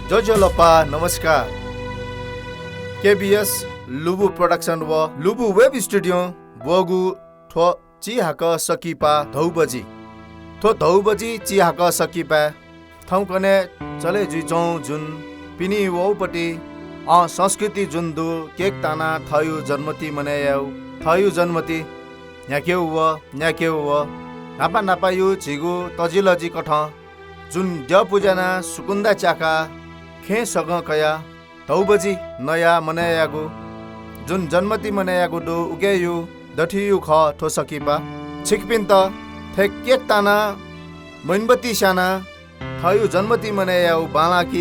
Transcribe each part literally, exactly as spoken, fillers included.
ज्वजलपा, नमस्कार। केबीएस लुबु प्रोडक्सन व लुबु वेब स्टुडियों ब्वःगु थ्व चिहाकः सकिपा धौबजि। थ्व धौबजि चिहाकः सकिपाय् थौंकन्हय् चले जुइच्वंगु जुन पिने वःपति, अँ, संस्कृति जुन दु, केक तानाः थःयु जन्मति मनय् यायेगु, थःयु जन्मति न्ह्याकेगु व न्यायेकेगु व न्हापा न्हापायु झीगु तजिलजि कथं जुन द्यः पुजा यानाः सुकुन्दा च्याकाः खेँय् सगं कयाः धौबजि नयाः मनय् यायेगु, जुन जन्मति मनय् यायेगु दु, उकियु दथुइयु खः थ्व सकिपा। छिकपिन्त थथे केक तानाः मोमबत्ती स्यानाः थःयु जन्मति मनय् यायेगु बांलाक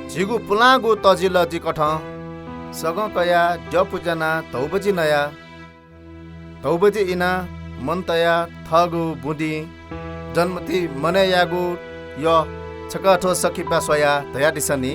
झीगु पुलांगु तजिलजि कथं सगं कयाः द्यः पुजा यानाः धौबजि नयाः धौबजि इनाः मन तयाः थःगु बुँदिं जन्मति मनय् यायेगु यः छकः थ्व सकिपा स्वयाः धयादिसँ नि।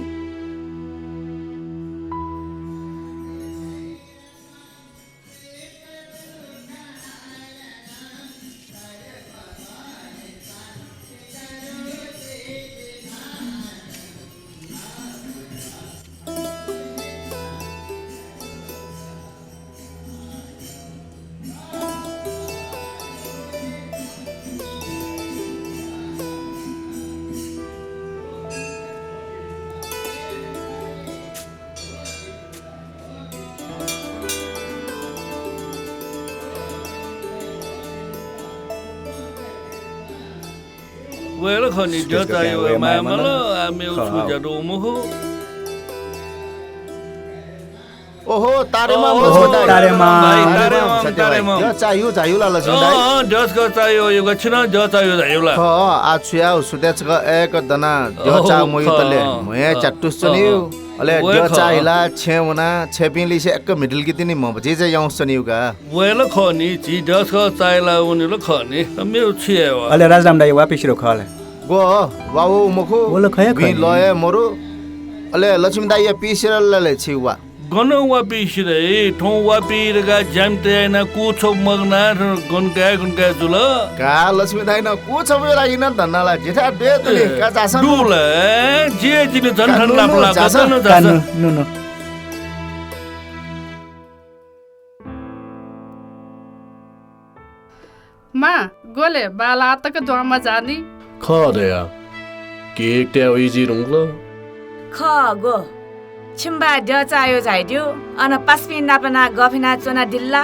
वय् ला खः नि, द्यः चाःयु वय् माया माल, आ मेगु छुं ज्या दु मखु। ओहो, तारेमा ओहो, मजू दाइ। तारेमा। भाइ, तारेमा, तारेमा। सत्य भाइ। तारेमा। द्यः चाःयु झायु ला लक्ष्मी दाइ? अँ, अँ, द्यः छकः चाःयु, यो गा छिं द्यः चाःयु झायु ला? खः, आ छु याये, सुथय् छकः अय्क दना, द्यः चाः मयु तले, म्हुया च्यातुस च्वनीयु। अले वय् द्यः चाः हिलाः छेँय् वनाः छेँपिं लिसे अय्क म्हितुलकि तिनि म्हबजिं चाहिँ याउँस च्वनीयु का। वय् ला खः नि, झी द्यः छकः चाःहिलाः वने ला खः नि, मेगु छु याये वा। अले राजाराम दाइ वा पिसिर खः ले। ग्व, वा व मखु, व ला खः हे खः नि। लः हे मरु। अले लक्ष्मी दाइया पिसिर ला ले छि वा। गन वा पिसिर हे, थौं वा पि धकाः ज्यामित यानाः कू छपु मगानाः गन काय् गन काय् जुल। का लक्ष्मी दाइनं कू छपु यानाः धन्दा ला, जिथाय् द्वये दु नि, ए, का झासँ दु नु। ला, जिं जिं झन का नु, नु, लापलाप झासँ। का नु, नु, नु। मां, ग्व ले, बाः ला आः तक दुहां मजाःनि। खः धया, केक तये वइ जुइ धुंकल। खः, ग्व। छिमि बाः द्यः चाःयु झाइद्यु, अन पासापिं नाप नाः गफिना च्वनादिल ला?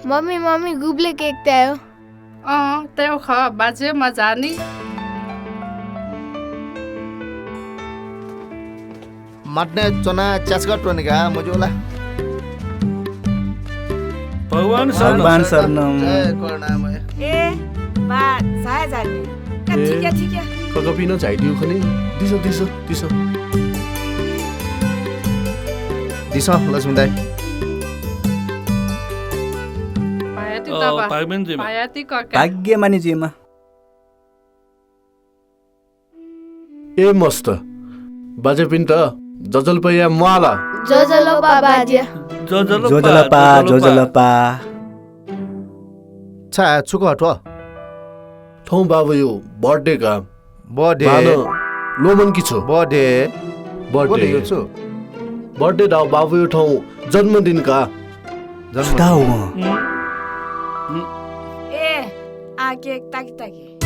मम्मी, मम्मी, गुबलय् केक तयेगु? अँ, तयेगु खः, बाजे मजाःनि। मातनय् च्वनाः च्यासक त्वने का मज्यू ला? भगवान शरणम। भगवान शरणम। जय करुणामय। ए, बा, झाया झानि। का ए, ठीक या, ठीक या। ककपिं नं झाइदिउ खनी। दिसँ, दिसँ, दिसँ। दिसँ, लक्ष्मी दाइ। भायाति अ, तबा। भागमेन जुइमा। भायाति कका। भाग्यमानी जुइमा। ए मस्त, बाज्यापिन्त ज्वजलपा याये म्वाः ला? ज्वजलपा बाज्या। ज्वजलपा, ज्वजलपा, ज्वजलपा। ज्वजलपा। छाय्, छु खः थ्व? थौं बाबुयु birthday का। Birthday। बानं ल्वःमन कि छु? Birthday। Birthday। Birthday धाःगु बाबुयु थौं जन्मदिन का। जन्मदिन। छु धाःगु वं? ए, आ cake ताकि ताकि।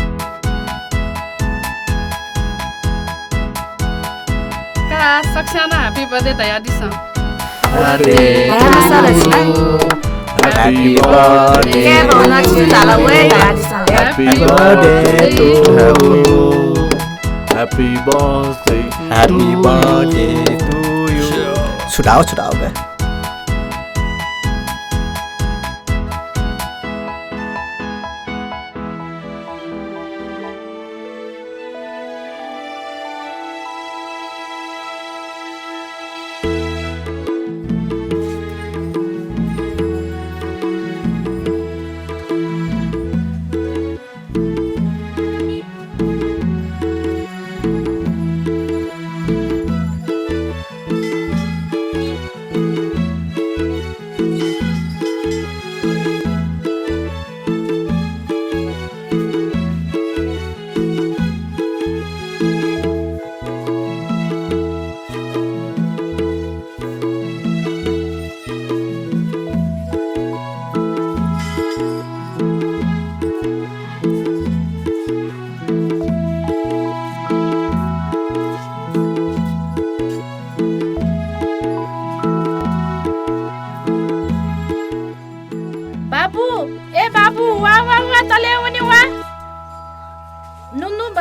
का, सकस्यां नं happy birthday धयादिसँ। Happy birthday to you। Happy birthday to you। Cake नं छु धाल वय् धयादिसँ। Happy birthday to you। Happy birthday to you। Happy birthday to you। छु धाःगु, छु धाःगु का।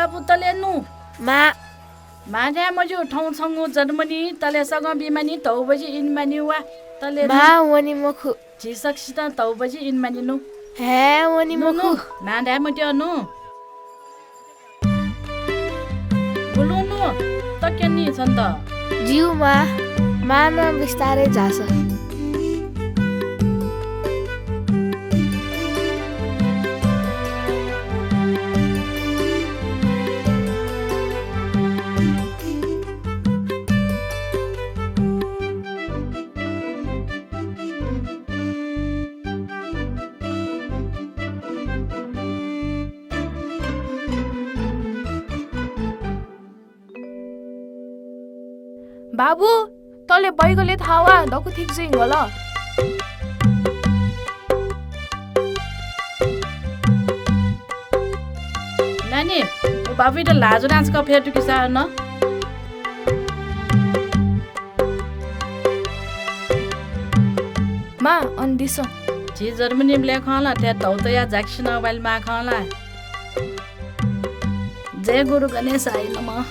बाबु, तले नु। मां। मां धाये मज्यू, थौं छंगु जन्मदिन तले सगं बी मानि, धौ बजि इने मानि वा। तले नु। मां, वने मखु। झी सकसितं धौ बजि इने मानि नु। हे, वने मखु। नु, मां धाये मज्यू नु। बुलुं नु, तक्यनी छन्त। ज्यू मां, मां नं बिस्तारै झासँ। बाबु, तले बैगले थावा दक्व ठीक जुइगल। नानी, व बाबुइत ल्हाः ज्वनाः छकः फ्यतुकि सा न। मां, अन दिसँ। झी जर्मनीबलय् खं ला, थथे धौ तयाः जाकसिनं वाले माः खं ला। जय गुरु गणेशाय नमः।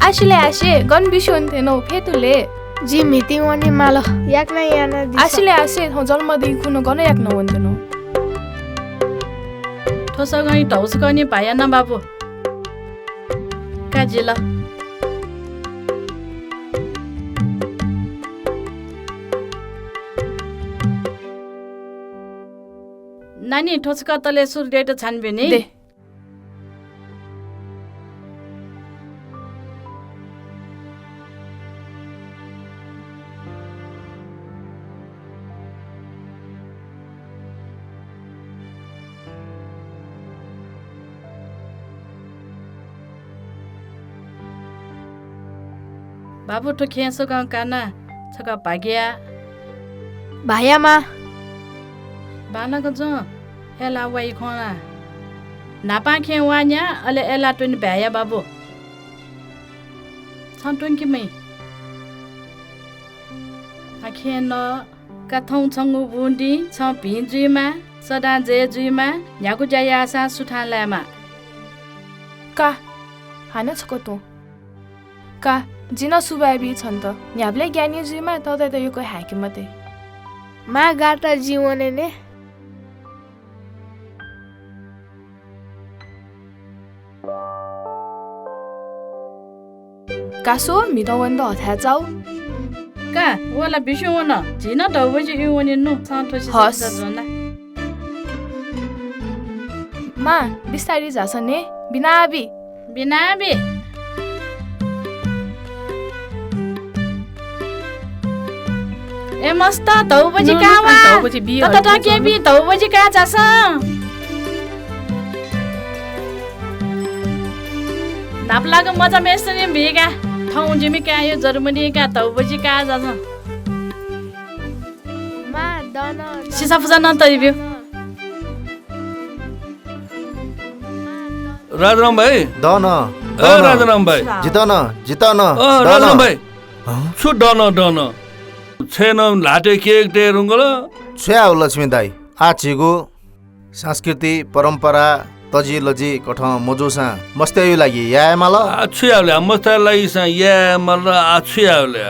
आसें ले आसें, गन बिस्युं वनेत्यनागु फ्यतुले? जि म्हितिं वने माल, याकनं यानादिसँ। आसें ले आसें, थौं जन्मदिन खुन्हु गन याकनं वनेत्यनागु? थ्व सगं धौ छकः नि भाया न बाबु। का जिल। नानी, थ्व छकः तले सुरु दयेत छानबी नि। दे। बाबु, थ्व खँय् सगं काना छकः भाग्या। भाया मां। बांलाक च्वँ, अय्‌लाः वाइ खं ला। न्हापां खँय् वा न्या, अले अय्‌लाः त्वने भाया बाबु। छं त्वंकि मइ। आखिं नं का थौं छंगु बुँ दिं, छं भिं जुइमा, सदां जय जुइमा, न्ह्यागु ज्या याःसां सुथां लायेमा। का, हानं छकः त्वँ। का, जिं नं सुभाय् बी छन्त। न्ह्याबलें ज्ञानी जुइमा, तताइत यक्व हाय्‌के मते। मां, गाःता, जिं वने ने। का स्व, म्हितः वनेत हथाय् चाउ। का, व ला बिस्युं वन। झी नं धौ बजि इउ वने नु, छं थ्व सिसा हस्। बिचाः ज्वना। मां, बिस्तारं झासँ ने, बिनाबी। बिनाबी। ए मस्त, धौ बजि नु, का नु, वा। धौ बजि बी, तता हल्का तके बी, धौ बजि का झासँ। न्हापालाक मचाम्हय्‌सित नि बी का। थौं जिमि काय्‌या जर्मदिन का, धौ बजि का झासँ। मां, दन, दन। सिसा फुसा नं तइब्यु। राजाराम भाइ। दन, ए, दन। राजाराम भाइ। जितः नं, जितः नं, अँ, दन। राजाराम भाइ। हँ? छु दन, दन? छय् नं ल्हातय् केक तये धुंकल। छु याये लक्ष्मी दाइ? आः झीगु संस्कृति, परम्परा, तजिलजि कथं मजूसां मस्तय्‌या लागि याये माल। आः छु याये ले? मस्तय्‌या लागि सां याये माल, आः छु याये ले?